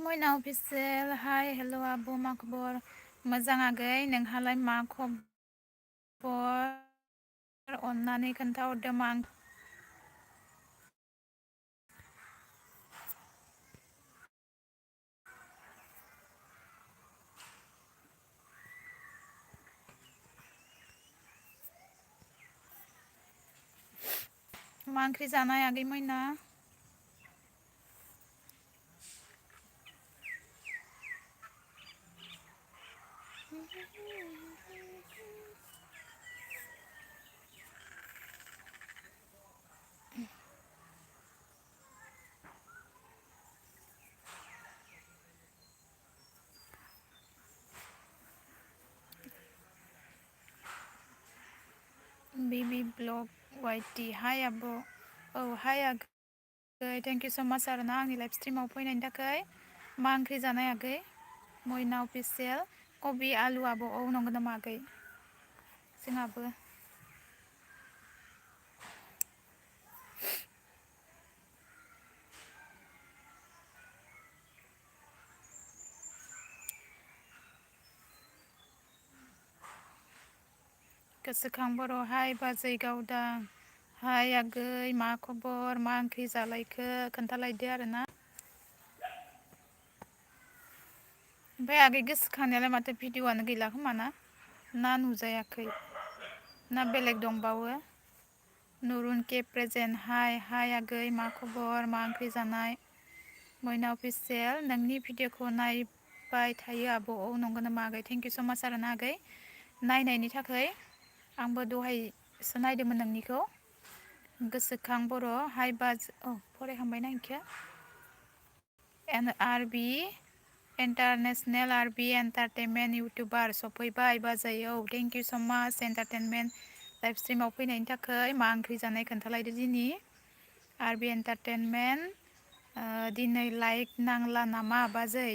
Moynaw official hi hello आब' मा खबर मोजां आगै नोंहालाय मा खबर अन्नानै खोन्थाहरदो मा ओंख्रि जानाय आगै मोयना बेबी ब्लग वाइटि हाय आब' औ हाय आगै थेंक इउ स माच आरोना आंनि लाइभ स्ट्रिमाव फैनायनि थाखाय मा ओंख्रि जानाय आगै मयना अफिसियेल कबि आलु आब' औ नंगौ नामा आगै जोंहाबो गोसोखां बर' हाय बाजै गावदां हाय आगै मा खबर मा ओंख्रि जालायखो खोन्थालायदो आरोना ओमफ्राय आगै गोसोखांनायालाय माथो भिडिअ'आनो गैला खोमा ना नुजायाखै ना बेलेग दंबावो नुरुन के प्रेजेन्ट हाय आगै मा खबर मा ओंख्रि जानाय मयना अफिसियेल नोंनि भिडिअ'खौ नायबाय थायो आब' औ नंगौ नामा आगै थेंक इउ स माच आरोना आगै नायनायनि थाखाय आंबो दहायसो नायदोंमोन नोंनिखौ गोसोखां बर' हाय बाज औ फरायखांबायना इखो आरबि इन्टारनेसनेल आरबि एन्टारटेनमेन्ट इउटुबार सफैबाय बाजै औ थेंक इउ स माच एन्टारटेनमेन्ट लाइभ स्ट्रिमाव फैनायनि थाखाय मा ओंख्रि जानाय खोन्थालायदो दिनै आरबि एन्टारटेनमेन्ट दिनै लाइक नांला नामा बाजै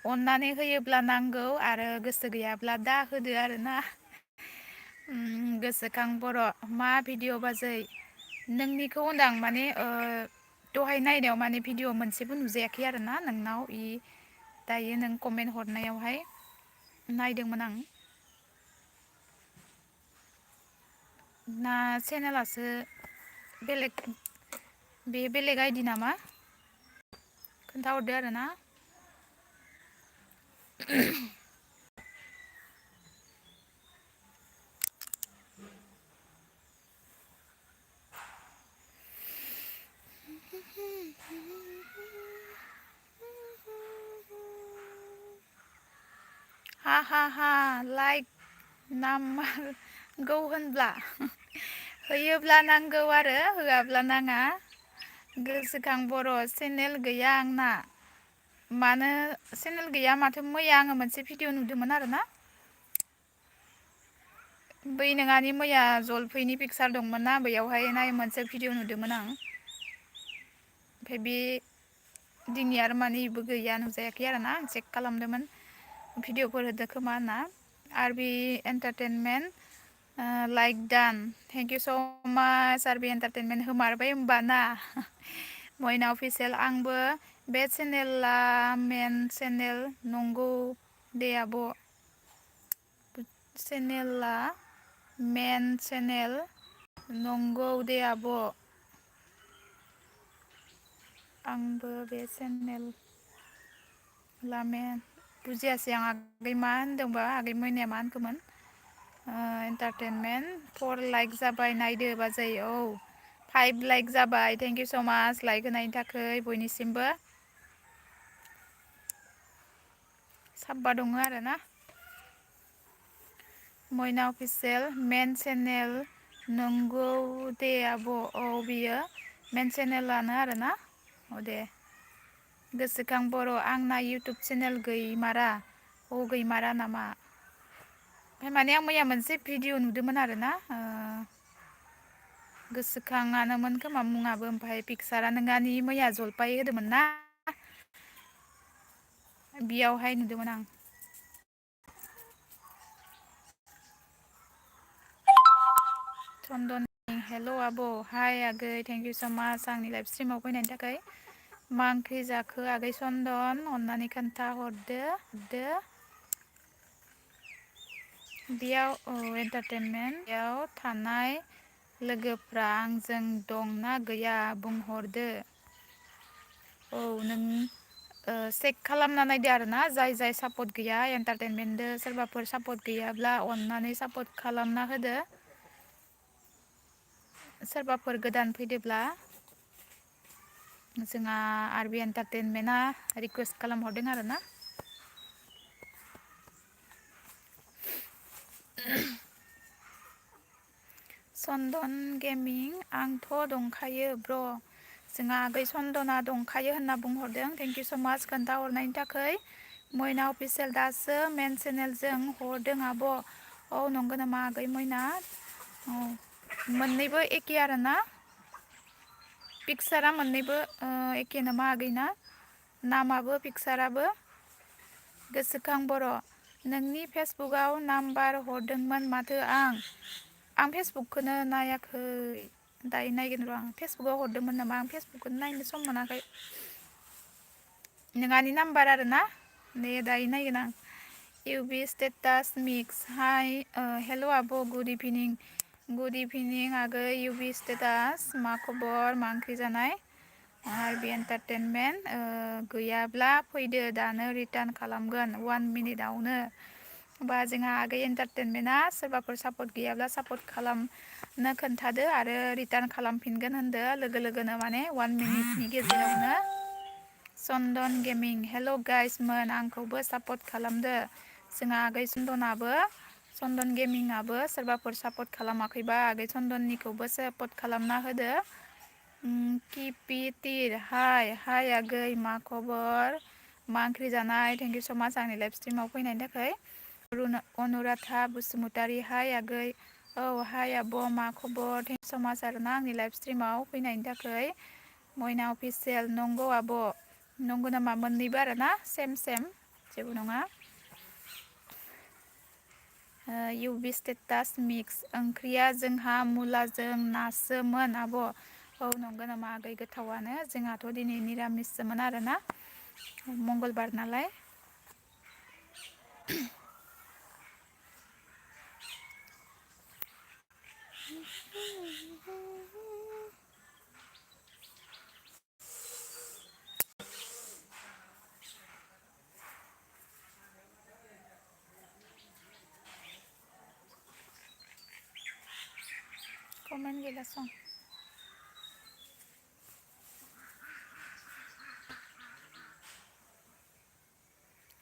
अननानै होयोब्ला नांगौ आरो गोसो गैयाब्ला दा होदो आरोना गोसोखां बर' मा भिडिअ' बाजै नोंनिखौ होनदां माने दहाय नायनायाव माने भिडिअ' मोनसेबो नुजायाखै आरोना नोंनाव दायो नों कमेन्ट हरनायावहाय नायदोंमोन आं ना चेनेलासो बेलेग आइदि नामा खोन्थाहरदो आरोना हा लाइक नांगौ होनब्ला होयोब्ला नांगौ आरो होआब्ला नाङा गोसोखां बर' चेनेल गैया आंना मानो चेनेल गैया माथो मैया आङो मोनसे भिडिअ नुदोंमोन आरोना बै नोंहानि मैया जलफैनि पिकचार दंमोन ना बैयावहाय नाय मोनसे भिडिअ नुदोंमोन आं ओमफ्राय बे दिनै आरो माने बेबो गैया नुजायाखै आरोना आं चेक खालामदोंमोन भिडिअफोर होदो खोमा होनना आरबि एन्टारटेनमेन्ट लाइक दान थेंक इउ स माच आरबि एन्टारटेनमेन्ट होमारबाय होमबा ना मयना अफिसियेल आंबो बे चेनेला मेन चेनेल नंगौ दे आब' चेनेला मेन चेनेल नंगौ दे आब' आंबो बे चेनेल लामेन बुजियासै आं आगै मा होनदोंबा आगै मोयनाया मा होनखोमोन एन्टारटेनमेन्ट 4 लाइक जाबाय नायदो बाजै औ 5 लाइक जाबाय थेंक इउ स माच लाइक होनायनि थाखाय बयनिसिमबो साबा दङ आरोना मयना अफिसियेल मेन चेनेल नंगौ दे आब' औ बियो मेन चेनेलानो आरोना औ दे गोसोखां बर' आंना इउटुब चेनेल गैमारा गैमारा नामा ओमफ्राय माने आं मैया मोनसे भिडिअ नुदोंमोन आरोना गोसोखाङानोमोन खोमा मुङाबो ओमफ्राय पिकसारा नोंहानि मैया जलफाय होदोंमोन ना बेयावहाय नुदोंमोन आं चन्दन हेल' आब' हाय आगै थेंक इउ स माच आंनि लाइभ स्ट्रिमाव फैनायनि थाखाय मा ओंख्रि जाखो आगै चन्दन अननानै खोन्था हरदो बेयाव एन्टारटेनमेन्ट बेयाव थानाय लोगोफ्रा आंजों दंना गैया बुंहरदो। औ नों चेक खालामना नायदो आरोना जाय सापर्ट गैया एन्टारटेनमेन्टजों सोरबाफोर सापर्ट गैयाब्ला अननानै सापर्ट खालामना होदो। सोरबाफोर गोदान फैदोब्ला जोंहा आर बि एन्टारटेनमेन्टआ रिकुवेस्ट खालामहरदों आरोना। चन्दन गेमिं आंथ' दंखायो ब्र'। जोंहा आगै चन्दना दंखायो होनना बुंहरदों। थेंकिउ स' माच खोन्थाहरनायनि थाखाय। मयना अफिसियेल दासो मेन चेनेलजों हरदों आब'। औ नंगौ नामा आगै मयना? औ मोननैबो एखे आरोना। पिकसारा मोननैबो एखे नामा आगैना? नामाबो पिकसाराबो गोसोखां बर'। नोंनि फेसबुकआव नाम्बार हरदोंमोन माथो आं फेसबुकखौनो नायाखै। दायो नायगोन र' आं फेसबुकाव हरदोंमोन नामा आं फेसबुकखौनो नायनो सम मोनाखै। नोंहानि नाम्बार आरोना दे दायो नायगोन आं। इउ बि स्टेटास मिक्स हाय हेल' आब' गुड इभिनिं। गुड इभिनिं आगै इउ बि स्टेटास मा खबर मा ओंख्रि जानाय? आर बि एन्टारटेनमेन्ट गैयाब्ला फैदो दानो रिटार्न खालामगोन 1 मिनिटआवनो। होमबा जोंहा आगै एन्टारटेनमेन्टआ सोरबाफोर सापर्ट गैयाब्ला सापर्ट खालामनो खोन्थादो आरो रिटार्न खालामफिनगोन होनदो लोगो लोगोनो माने 1 मिनिटनि गेजेरावनो। चन्दन गेमिं हेल' गाइसमोन आंखौबो सापर्ट खालामदो। जोंहा आगै चन्दन गेमिंआबो सोरबाफोर सापर्ट खालामाखैबा आगै चन्दननिखौबो सापर्ट खालामना होदो। किपिटिर हाय आगै मा खबर मा ओंख्रि जानाय? थेंकिउ स' माच आंनि लाइभ स्ट्रिमाव फैनायनि थाखाय। अनुराधा बसुमतारी हाय आगै औ हाय आब' मा खबर? थेंकिउ स' माच आरोना आंनि लाइभ स्ट्रिमाव फैनायनि थाखाय। मयना अफिसियेल नंगौ आब' नंगौ नामा मोननैबो आरोना सेम जेबो नङा। इउ बि स्टेटास मिक्स ओंख्रिया जोंहा मुलाजों नासोमोन आब'। औ नंगौ नामा आगै गोथावानो जोंहाथ' दिनै निरामिससोमोन आरोना मंगलबार नालाय। कमेन्ट गैला सं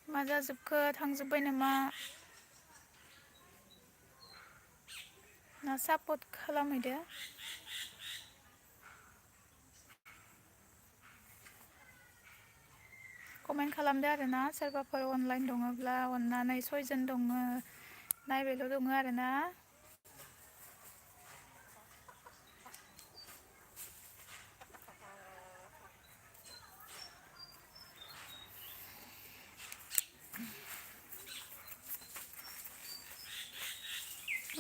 मा जाजोबखो थांजोब्बाय नामा? ना सापर्ट खालामहैदो। कमेन्ट खालामदो आरोना सोरबाफोर अनलाइन दङब्ला अननानै सयजन दङ नायबायल' दङ आरोना।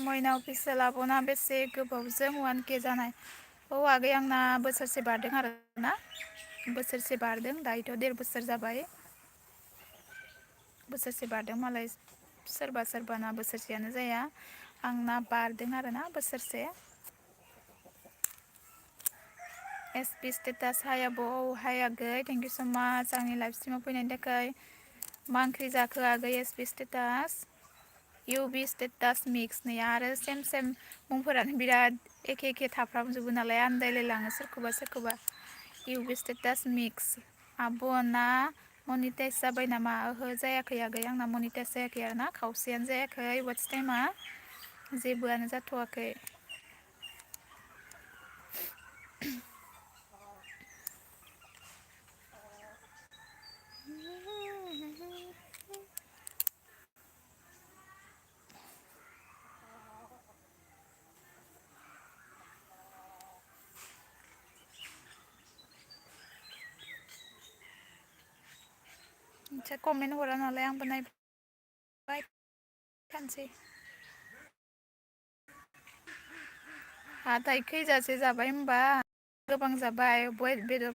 मयना अफिसियेल आब'ना बेसे गोबावजों 1K जानाय? औ आगै आंना बोसोरसे बारदों आरोना बोसोरसे बारदों दायोथ' 1.5 बोसोर जाबाय। बोसोरसे बारदों मालाय सोरबाना बोसोरसेयानो जाया आंना बारदों आरोना बोसोरसे। एस पि स्टेटास हाय आब' औ हाय आगै थेंकिउ स' माच आंनि लाइभ स्ट्रिमाव फैनायनि थाखाय। मा ओंख्रि जाखो आगै एस पि स्टेटास? इउ बि स्टेटास मिक्स नै आरो सेम मुंफोरानो बिराद एखे थाफ्रामजोबो नालाय आन्दायलायलाङो सोरखौबा इउ बि स्टेटास मिक्स। आब'ना मनिटाइस जाबाय नामा? ओहो जायाखै आगै आंना मनिटाइस जायाखै आरोना खावसेयानो जायाखै वाट्च टाइमा जेबोआनो जाथ'वाखै। मोनसे कमेन्ट हरा नालाय आंबो नायबाय थानोसै। हाथाय खैजासे जाबाय होमबा? गोबां जाबाय बेदर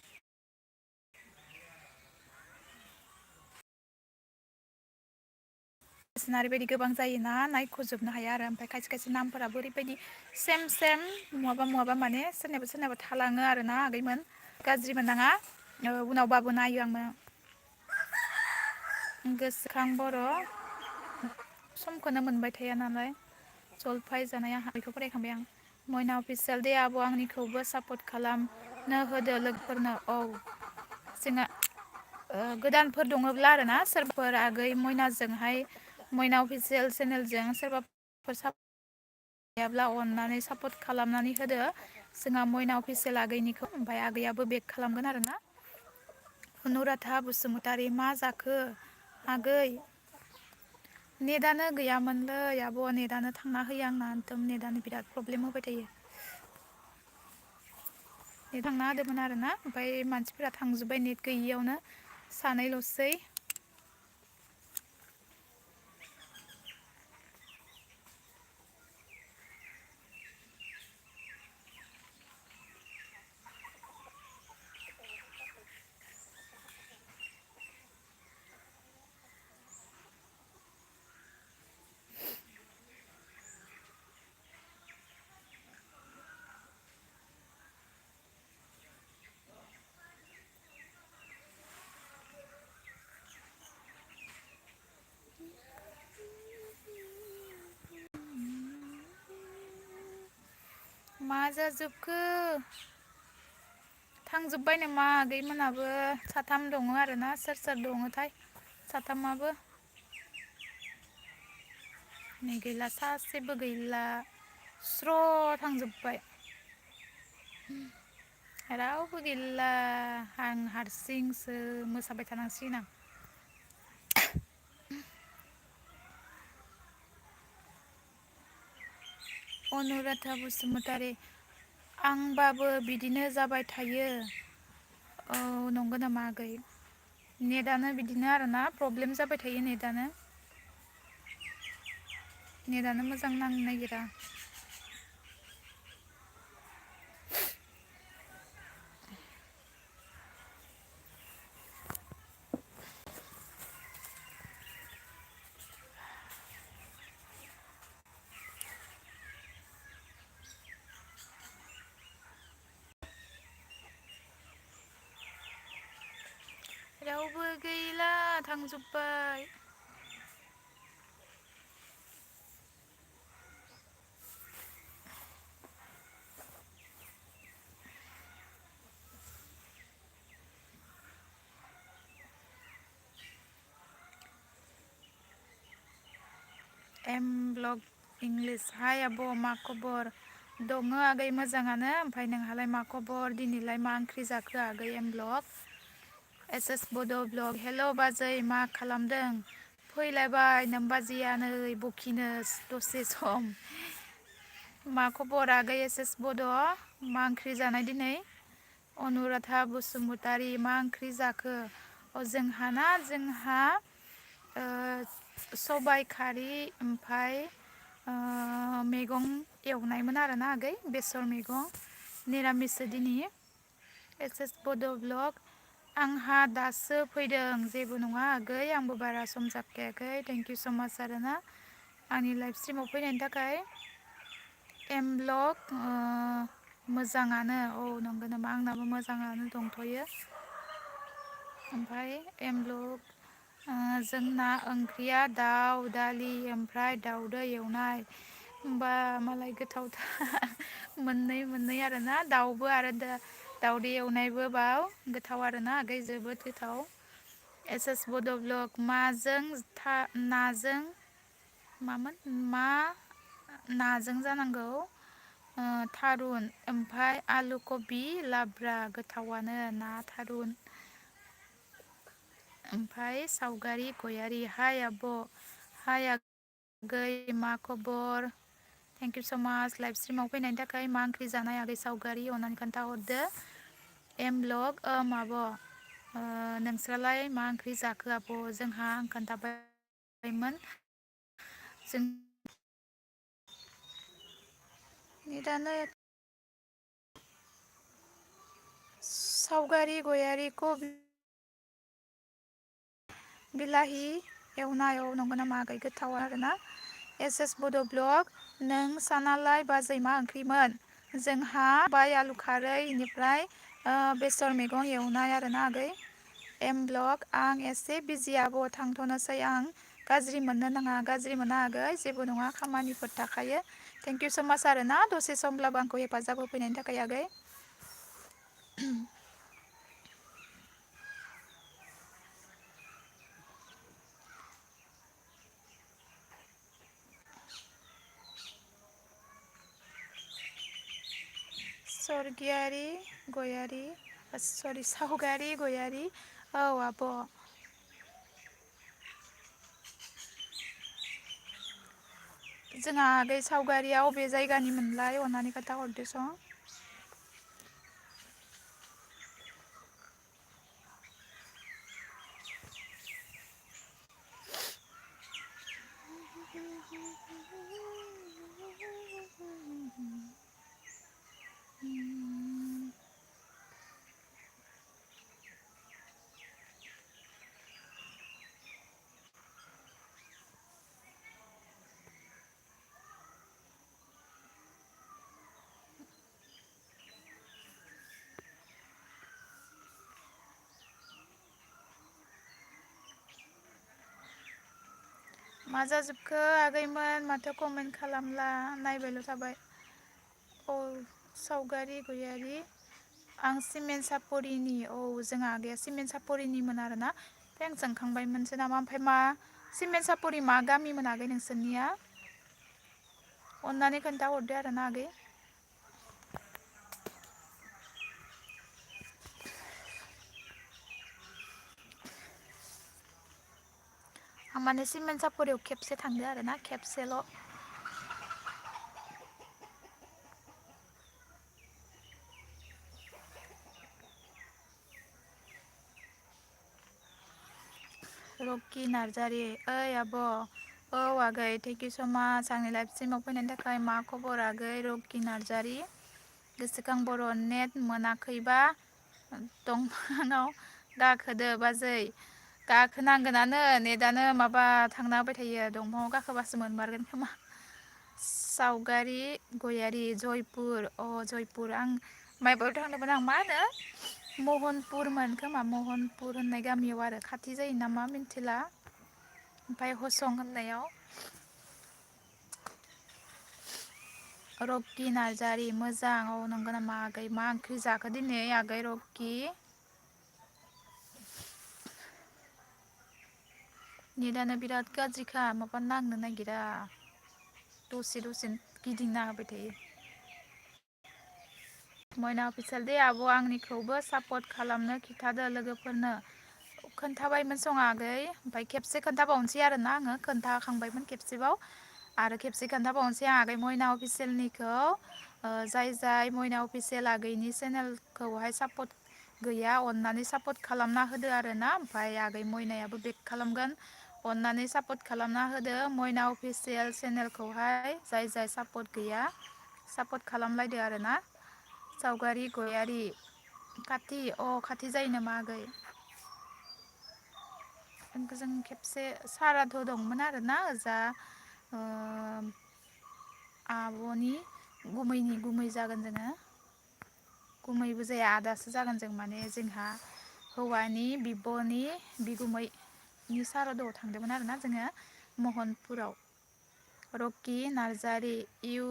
ओरैबायदि गोबां जायोना नायख'जोबनो हाया आरो ओमफ्राय खायसे खायसे नामफोराबो ओरैबायदि सेम सेम महाबा माने सोरनिबा थालाङो आरोना आगैमोन गाज्रि मोननाङा उनावबाबो नायो आङो गोसोखां बर' समखौनो मोनबाय थाया नालाय जलफाय जानाया बेखौ फरायखांबाय आं मयना अफिसियेल दे आब' आंनिखौबो सापर्ट खालामनो होदो लोगोफोरनो औ जोंहा गोदानफोर दङब्ला आरोना सोरफोर आगै मयनाजोंहाय मयना अफिसियेल चेनेलजों सोरबाफोर गैयाब्ला अननानै सापर्ट खालामनानै होदो जोंहा मयना अफिसियेल आगैनिखौ ओमफ्राय आगैयाबो बेक खालामगोन आरोना अनुराधा बसुमतारी मा जाखो आगै नेटानो गैयामोनलै आब' नेटानो थांना होयो आंना एकदम नेटानो बिराद प्रब्लेम होबाय थायो नेट थांना होदोंमोन आरोना ओमफ्राय मानसिफोरा थांजोब्बाय नेट गैयियावनो सानैल'सै मा जाजोबखो थांजोब्बाय नामा आगैमोनाबो साथाम दङ आरोना सोर सोर दङथाय साथामाबो नै गैला सासेबो गैला स्र' थांजोब्बाय रावबो गैला आं हारसिंसो मोसाबाय थानांसिगोन आं अनुराधा बसुमतारी आंबाबो बिदिनो जाबाय थायो औ नंगौ नामा आगै नेटानो बिदिनो आरोना प्रब्लेम जाबाय थायो नेटानो मोजां नांनो नागिरा रावबो गैला थांजोब्बाय एम ब्लग इंलिश हाय आब' मा खबर दङ आगै मोजाङानो ओमफ्राय नोंहालाय मा खबर दिनैलाय मा ओंख्रि जाखो आगै एम ब्लग एस एस बड' ब्लग हेल' बाजै मा खालामदों फैलायबाय नोमबाजैया नै बकिनो दसे सम मा खबर आगै एस एस बड' मा ओंख्रि जानाय दिनै अनुराधा बसुमतारी मा ओंख्रि जाखो जोंहा सबाइ खारि ओमफ्राय मैगं एवनायमोन आरोना आगै बेसर मैगं निरामिस दिनै एस एस बड' ब्लग आंहा दासो फैदों जेबो नङा आगै आंबो बारा सम जाखायाखै थेंकिउ स माच आरोना आंनि लाइफ स्ट्रिमाव फैनायनि थाखाय एम ब्लग मोजाङानो औ नंगौ नामा आंनाबो मोजाङानो दंथ'यो ओमफ्राय एम ब्लग जोंना ओंख्रिया दाउ दालि ओमफ्राय दाउदै एवनाय होमबा मालाय गोथावथार मोननै आरोना दाउबो आरो दाउदै एवनायबो बाव गोथाव आरोना आगै जोबोद गोथाव एस एस बड' ब्लग नाजों मामोन मा नाजों जानांगौ थारुन ओमफ्राय आलु कबि लाब्रा गोथावानो ना थारुन ओमफ्राय सावगारि गयारि हाय आब' हाय आगै मा खबर थेंकिउ स माच लाइभ स्ट्रिमाव फैनायनि थाखाय मा ओंख्रि जानाय आगै सावगारि अननानै खोन्थाहरदो एम ब्लग आब' नोंस्रालाय मा ओंख्रि जाखो आब' जोंहा आं खोन्थाबायमोन जों नेटानो सावगारि गयारि बिलाहि एवनाय नंगौ नामा आगै गोथाव आरोना एस एस बड' ब्लग नों सानालाय बाजै मा ओंख्रिमोन जोंहा बाय आलु खारै इनिफ्राय बेसर मैगं एवनाय आरोना आगै एम ब्लक आं एसे बिजि आब' थांथ'नोसै आं गाज्रि मोननो नाङा गाज्रि मोना आगै जेबो नङा खामानिफोर थाखायो थेंक इउ स' माच आरोना दसे समब्लाबो आंखौ हेफाजाब होफैनायनि थाखाय आगै सरगियारि गयारि सरि सावगारि गयारि औ आब' जोंहा आगै सावगारिया अबे जायगानि मोनलाय अननानै खोथा हरदो सं मा जाजोबखो आगैमोन माथो कमेन्ट खालामला नायबायल' थाबाय औ सावगारि गयारि आं सिमेन्ट सापरिनि औ जोंहा आगैया सिमेन्ट सापरिनिमोन आरोना ओमफ्राय आं सोंखांबायमोनसो नामा ओमफ्राय मा सिमेन्ट सापरि मा गामिमोन आगै नोंसोरनिया अननानै खोन्थाहरदो आरोना आगै आं माने सिमेन्ट सापरियाव खेबसे थांदो आरोना खेबसेल' रकि नार्जारि ओइ आब' औ आगै थेंक इउ स' माच आंनि लाइफसिमाव फैनायनि थाखाय मा खबर आगै रकि नार्जारि गोसोखां बर' नेट मोनाखैबा दंफाङाव गाखोदो बाजै गाखोनांगोनानो नेटआनो माबा थांना होबाय थायो दंफाङाव गाखोबासो मोनमारगोन खोमा सावगारि गयारि जयपुर जयपुर आं माइबायाव थांदोंमोन आं मा होनो महनपुरमोन खोमा महनपुर होननाय गामियाव आरो खाथि जायो नामा मिन्थिला ओमफ्राय हसं होननायाव रकि नार्जारि मोजां नंगौ नामा आगै मा ओंख्रि जाखो दिनै आगै रकि नेटानो बिराद गाज्रिखा माबा नांनो नागिरा दसे गिदिंना होबाय थायो मयना अफिसियेल दे आब' आंनिखौबो सापर्ट खालामनो खिथादो लोगोफोरनो खोन्थाबायमोन सं आगै ओमफ्राय खेबसे खोन्थाबावनोसै आरोना आङो खोन्थाखांबायमोन खेबसेबाव आरो खेबसे खोन्थाबावनोसै आं आगै मयना अफिसियेलनिखौ जाय जाय मयना अफिसियेल आगैनि चेनेलखौहाय सापर्ट गैया अननानै सापर्ट खालामना होदो आरोना ओमफ्राय आगै मयनायाबो बेक खालामगोन अननानै सापर्ट खालामना होदो मयना अफिसियेल चेनेलखौहाय जाय जाय सापर्ट गैया सापर्ट खालामलायदो आरोना सावगारि गयारि खाथि जायो नामा आगै जों खेबसे सारादु दंमोन आरोना ओजा आब'नि गुमै जागोन जोङो गुमैबो जाया आदासो जागोन जों माने जोंहा हौवानि बिब'नि बिगुमैनि सारादुआव थांदोंमोन आरोना जोङो महनपुराव रकि नार्जारि इउ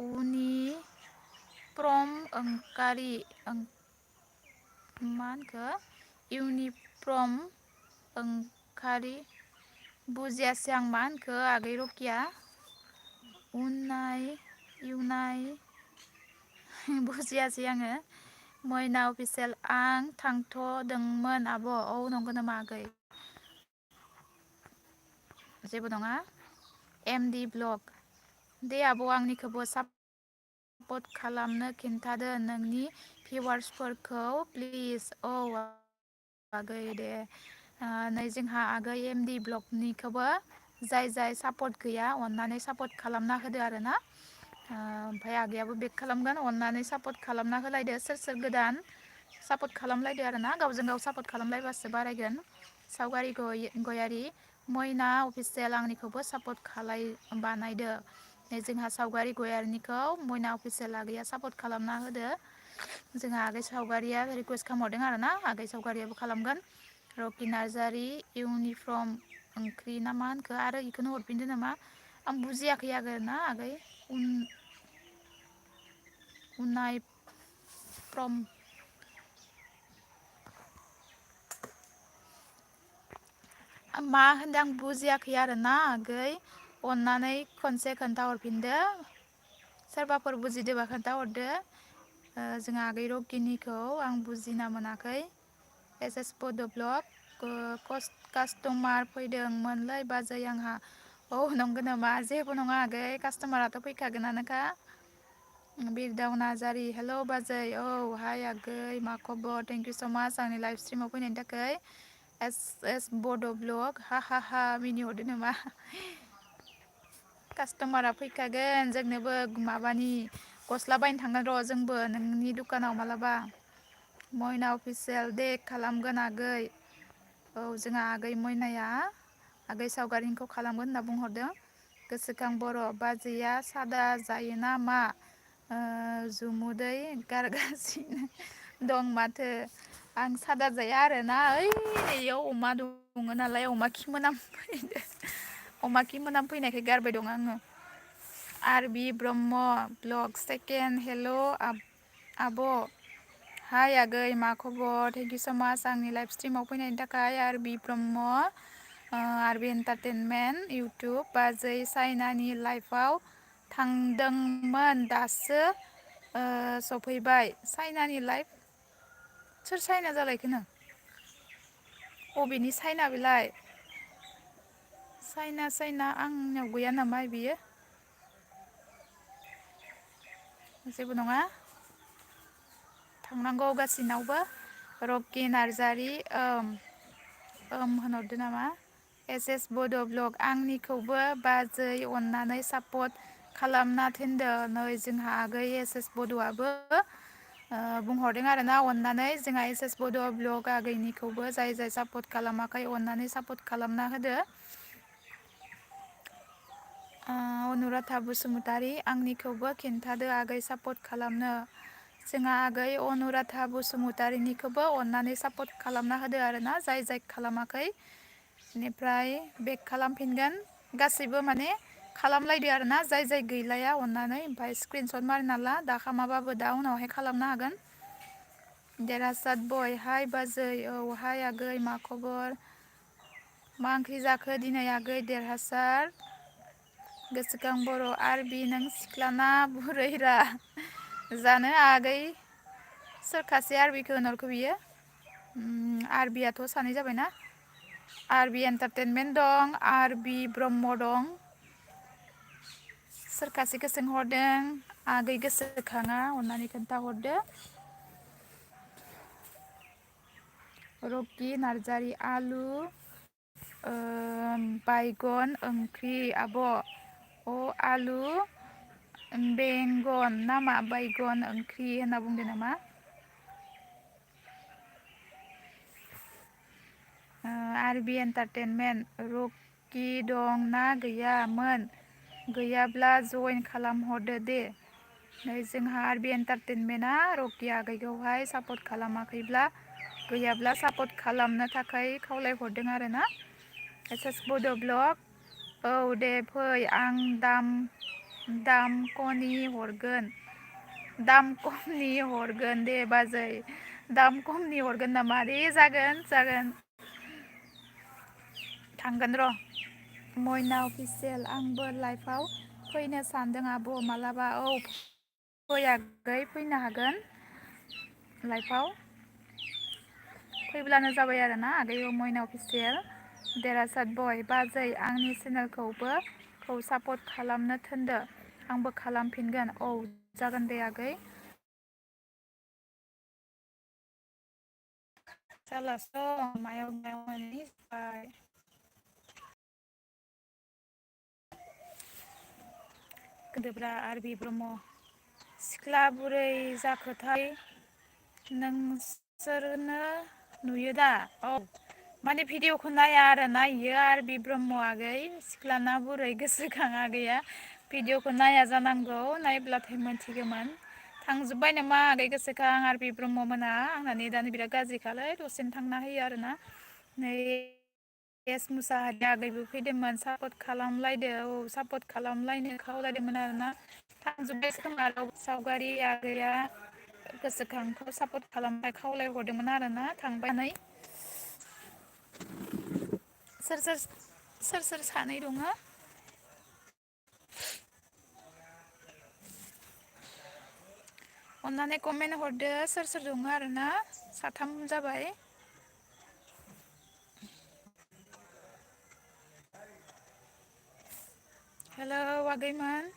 उनिप्रम ओंखारि मा होनखो इउनिफ्रम ओंखारि बुजियासै आं मा होनखो आगै रकिया इउनाय बुजियासै आङो मयना अफिसियेल आं थांथ'दोंमोन आब' नंगौ नामा आगै जेबो नङा एमडि ब्लग दे आब' आंनिखौबो सापर्ट खालामनो खिन्थादो नोंनि भिवार्सफोरखौ प्लिज आगै दे नै जोंहा आगै एमडि ब्लगनिखौबो जाय जाय सापर्ट गैया अननानै सापर्ट खालामना होदो आरोना ओमफ्राय आगैयाबो बेक खालामगोन अननानै सापर्ट खालामना होलायदो सोर गोदान सापर्ट खालामलायदो आरो ना गावजों गाव सापर्ट खालामलायबासो बारायगोन सावगारि गयारि मयना अफिसियेल आंनिखौबो सापर्ट बानायदो जोंहा सावगारि गयारिनिखौ मयना अफिसियेल आगैया सापर्ट खालामना होदो जोंहा आगै सावगारिया रिकुवेस्ट खालामहरदों आरो ना आगै सावगारियाबो खालामगोन रकि नार्जारि इउनिफर्म ओंख्रि ना मा होनखो आरो इखौनो हरफिनदो नामा आं बुजियाखै आगै ना आगै उनाय फ्रम मा होनदों आं बुजियाखै आरो ना आगै अननानै खनसे खोन्थाहरफिनदो सोरबाफोर बुजिदोबा खोन्थाहरदो जोंहा आगै रकिनिखौ आं बुजिना मोनाखै एस एस बड' ब्लग कास्टमार फैदोंमोनलै बाजै आंहा औ नंगौ नामा जेबो नङा आगै कास्टमाराथ' फैखागोनानोखा बिरदाव नार्जारि हेलौ बाजै औ हाय आगै मा खबर थेंक इउ स' माच आंनि लाइभ स्ट्रिमाव फैनायनि थाखाय एस एस बड' ब्लग हा हा हा मिनिहरदो नामा कास्टमारा फैखागोन जोंनोबो माबानि गस्ला बायनो थांगोन र' जोंबो नोंनि दखानाव मालाबा मयना अफिसियेल दे खालामगोन आगै औ जोंहा आगै मयनाया आगै सावगारिनिखौ खालामगोन होनना बुंहरदों गोसोखां बर' बाजैया सादा जायोना मा जुमुदै गारगासिनो दं माथो आं सादा जाया आरोना ओइ नैयाव अमा दङ नालाय अमा खि मोनामफैदो अमा खि मोनामफैनायखाय गारबाय दं आङो R B Brahma blog second हेल' आब' हाय आगै मा खबर थेंक इउ स' माच आंनि लाइभ स्ट्रिमाव फैनायनि थाखाय R B Brahma R B entertainment YouTube बाजै चाइनानि लाइभआव थांदोंमोन दासो सफैबाय चाइनानि लाइभ सोर चाइना जालायखोनो अबेनि चाइना बेलाय चाइना आंनियाव गैया नामा बियो जेबो नङा थांनांगौ गासिनावबो रकि नार्जारि होनहरदो नामा एस एस बड' ब्लग आंनिखौबो बाजै अननानै सापर्ट खालामना थिनदो नै जोंहा आगै एस एस बड'आबो बुंहरदों आरोना अननानै जोंहा एस एस बड' ब्लग आगैनिखौबो जाय जाय सापर्ट खालामाखै अननानै सापर्ट खालामना होदो अनुराधा बसुमतारि आंनिखौबो खिन्थादो आगै सापर्ट खालामनो जोंहा आगै अनुराधा बसुमतारिनिखौबो अननानै सापर्ट खालामना होदो आरोना जाय जाय खालामाखै बेनिफ्राय बेक खालामफिनगोन गासैबो माने खालामलायदो आरोना जाय जाय गैलाया अननानै ओमफ्राय स्क्रिनसट मारिना ला दा खामाबाबो दा उनावहाय खालामनो हागोन देरहासात बय हाय बाजै औ हाय आगै मा खबर मा ओंख्रि जाखो दिनै आगै देरहासार गोसोखां बर' आरबि नों सिख्लाना बुरैरा जानो आगै सोरखासै आरबिखौ होनहरखो बियो आरबियाथ' सानै जाबायना आर बि एन्टारटेनमेन्ट दं आर बि ब्रह्म दं सोरखासिखौ सोंहरदों आगै गोसोखाङा अननानै खोन्थाहरदो रकि नार्जारि आलु बायगन ओंख्रि आब' आलु बेंगन नामा बायगन ओंख्रि होनना बुंदो नामा आर बि एन्टारटेनमेन्ट रकि दं ना गैयामोन गैयाब्ला जइन खालामहरदो दे नै जोंहा आर बि एन्टारटेनमेन्टआ रकि आगैखौहाय सापर्ट खालामाखैब्ला गैयाब्ला सापर्ट खालामनो थाखाय खावलायहरदों आरोना एस एस बड' ब्लग औ दे फै आं दाम खमनि हरगोन दे बाजै दाम खमनि हरगोन नामा दे जागोन थांगोन र' मयना अफिसियेल आंबो लाइफआव फैनो सानदों आब' मालाबा औ फै आगै फैनो हागोन लाइफआव फैब्लानो जाबाय आरोना आगै मयना अफिसियेल देरहासात बय बाजै आंनि चेनेलखौ सापर्ट खालामनो थिनदो आंबो खालामफिनगोन औ जागोन दे आगै जालासं मायाव मोनहैबाय गोदोब्रा आर बि ब्रह्म सिख्ला बुरै जाखोथाय नों सोरनो नुयो दा औ माने भिडिअखौ नाया आरो नायो आरो बि ब्रह्म आगै सिख्लाना बुरै गोसोखां आगैया भिडिअखौ नाया जानांगौ नायब्लाथाय मोनथिगौमोन थांजोब्बाय नामा आगै गोसोखां आर बि ब्रह्म मोना आंना नेटानो बिराद गाज्रिखालै दसेनो थांना होयो आरोना नै एस मुसाहारि आगैबो फैदोंमोन सापर्ट खालामलायदो औ सापर्ट खालामलायनो खावलायदोंमोन आरोना थांजोब्बायसो खोमा सावगारि आगैया गोसोखांखौ सापर्ट खालामबाय खावलायहरदोंमोन आरोना थांबाय सोर सानै दङ अन्नानै कमेन्ट हरदो सोर सोर दङ आरोना साथाम जाबाय हेलौ आगैमोन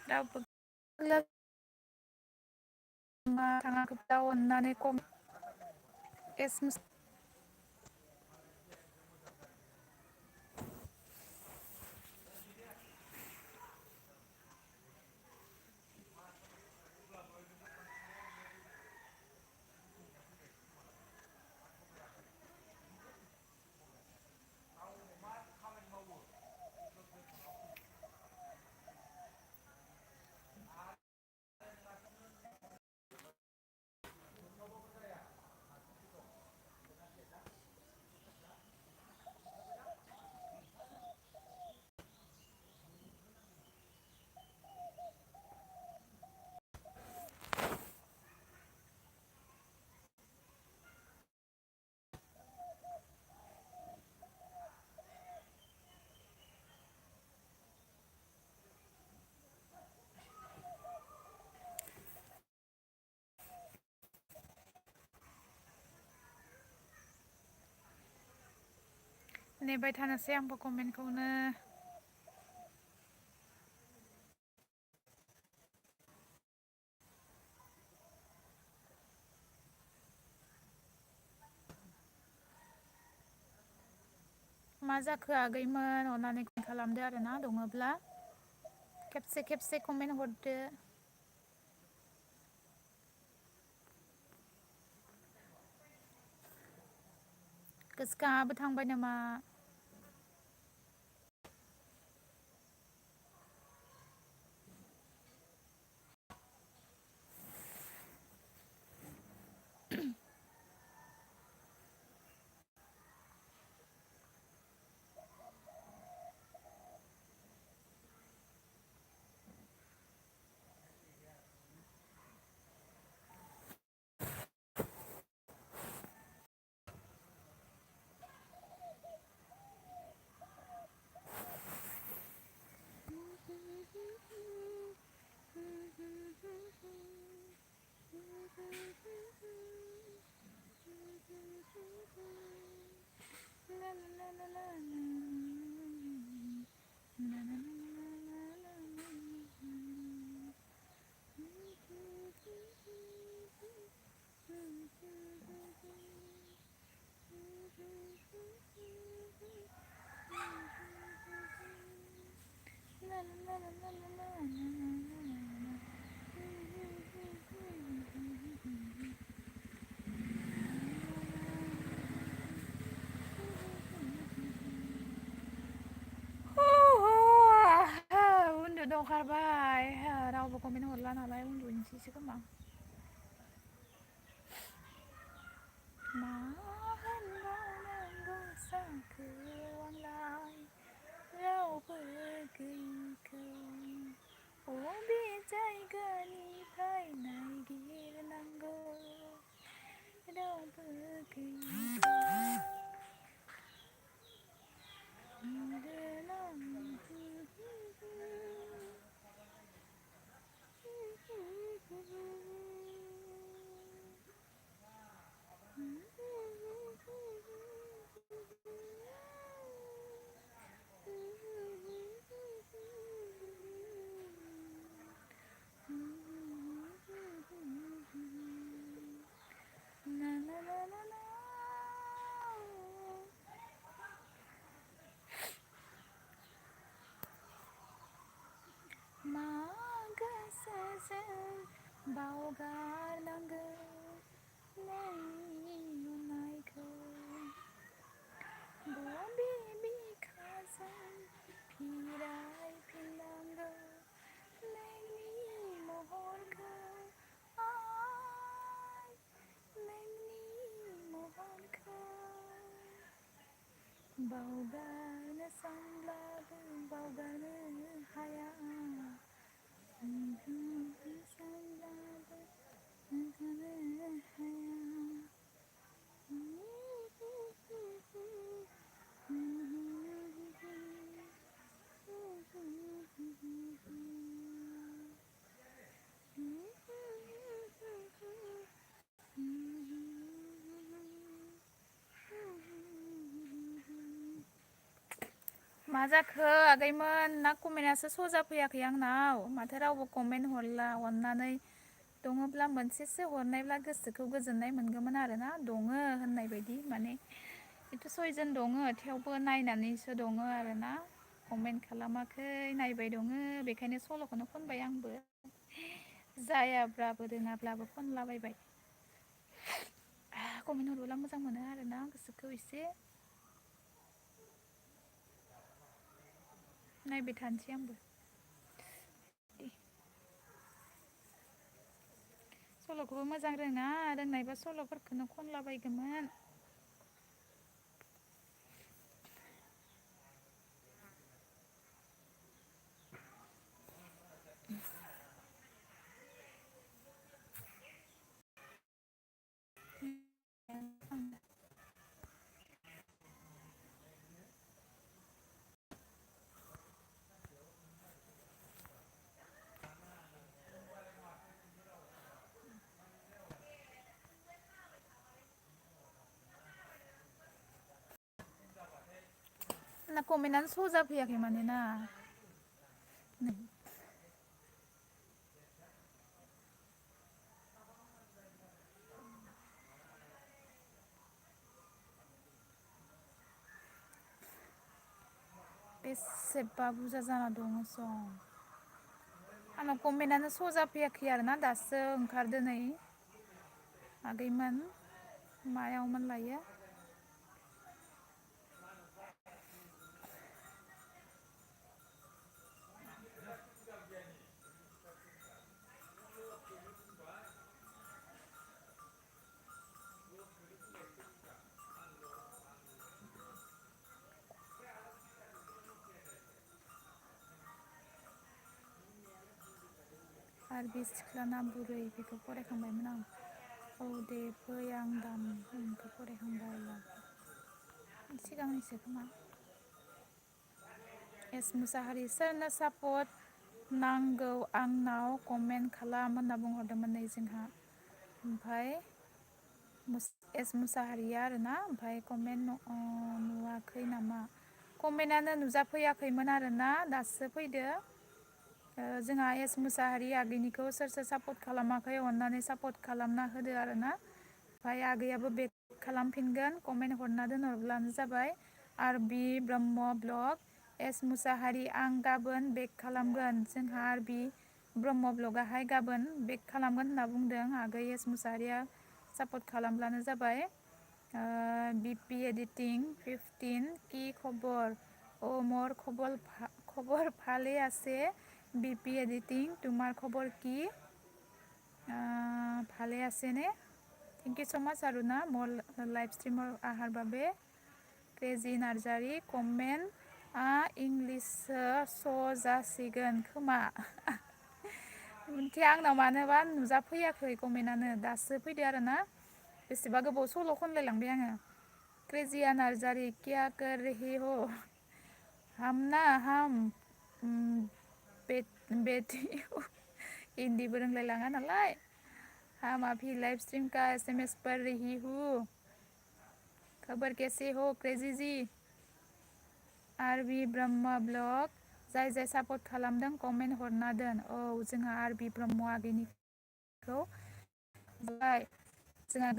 रावबो थाङाखै अननानै कम एस नेबाय थानोसै आंबो कमेन्टखौनो मा जाखो आगैमोन अननानै खालामदो आरोना दङब्ला खेबसे खेबसे कमेन्ट हरदो गोसोखाङाबो थांबाय नामा उन्दुनो ओंखारबाय रावबो कमेन्ट हरला नालाय उन्दुनोसैसो खोमा मा होनबावनांगौ जाखो आंलाय रावबो गैयिखौ बबे जायगानिफ्राय नागिरनांगौ रावबो गैयिखौ जों बावगारनांगौ नोंनि अननायखौ बबे बिखाजों फिरायफिननांगौ नोंनि महरखौ आं नोंनि महरखौ बावगारनो सानब्लाबो बावगारनो हाया सानब्लाबो बावगारनो हाया मा जाखो आगैमोन ना कमेन्टआसो सजा फैयाखै आंनाव माथो रावबो कमेन्ट हरला अननानै दङब्ला मोनसेसो हरनायब्ला गोसोखौ गोजोननाय मोनगौमोन आरोना दङ होननाय बायदि माने बेथ' 6 जन दङ थेवबो नायनानैसो दङ आरोना कमेन्ट खालामाखै नायबाय दङ बेखायनो सल'खौनो खनबाय आंबो जायाब्लाबो रोङाब्लाबो खनलाबायबाय कमेन्ट हरबोला मोजां मोनो आरोना गोसोखौ एसे नायबाय थानोसै आंबो सल'खौबो मोजां रोङा रोंनायबा सल'फोरखौनो खनलाबायगौमोन ना कमेन्टआनो सजा फैयाखै माने ना बेसेबा बुरजा जाना दङ सं आंनाव कमेन्टआनो सजा फैयाखै आरोना दासो ओंखारदो नै आगैमोन मायावमोन लायो आरबि सिख्लाना बुरै बेखौ फरायखांबायमोन आं औ दे फै आं दाम बेखौ फरायखांबाय सिगांनिसो खोमा एस मुसाहारि सोरनो सापर्ट नांगौ आंनाव कमेन्ट खालाम होनना बुंहरदोंमोन नै जोंहा ओमफ्राय एस मुसाहारिया आरोना ओमफ्राय कमेन्ट नुवाखै नामा कमेन्टआनो नुजाफैयाखैमोन आरोना दासो फैदो जोंहा एस मुसाहारि आगैनिखौ सोर सोर सापर्ट खालामाखै अननानै सापर्ट खालामना होदो आरोना ओमफ्राय आगैयाबो बेक खालामफिनगोन कमेन्ट हरना दोनहरब्लानो जाबाय आरबि ब्रह्म ब्लग एस मुसाहारि आं गाबोन बेक खालामगोन जोंहा आरबि ब्रह्म ब्लगाहाय गाबोन बेक खालामगोन होनना बुंदों आगै एस मुसाहारिया सापर्ट खालामब्लानो जाबाय बिपि एडिटिं 15 কি খবর ও মোর খবর ভালে আছে বিপি এডিটিং তোমাৰ খবৰ কি ভালে আছেনে थेंक इउ सो माच आरुना मोर लाइव स्ट्रीमर आहार बाबे क्रेजी नार्जारी कमेन्ट इंलिश जासिगोन खोमा मिथिया आंनाव मानोबा नुजाफैयाखै कमेन्टआनो दासो फैदो आरोना बेसेबा गोबाव सल' खनलायलांबाय आङो क्रेजिया नार्जारी क्या कर रही हो हम ना हम बेटी हिंदीबो रोंलायलाङा नालाय हम अभी लाइव स्ट्रीम का एसएमएस पढ़ रही हूँ खबर कैसे हो क्रेजी जी आरबि ब्रह्म ब्लग जाय जाय सापर्ट खालामदों कमेन्ट हरना दोन औ जोंहा आरबि ब्रह्म आगैनिखौ जोंहा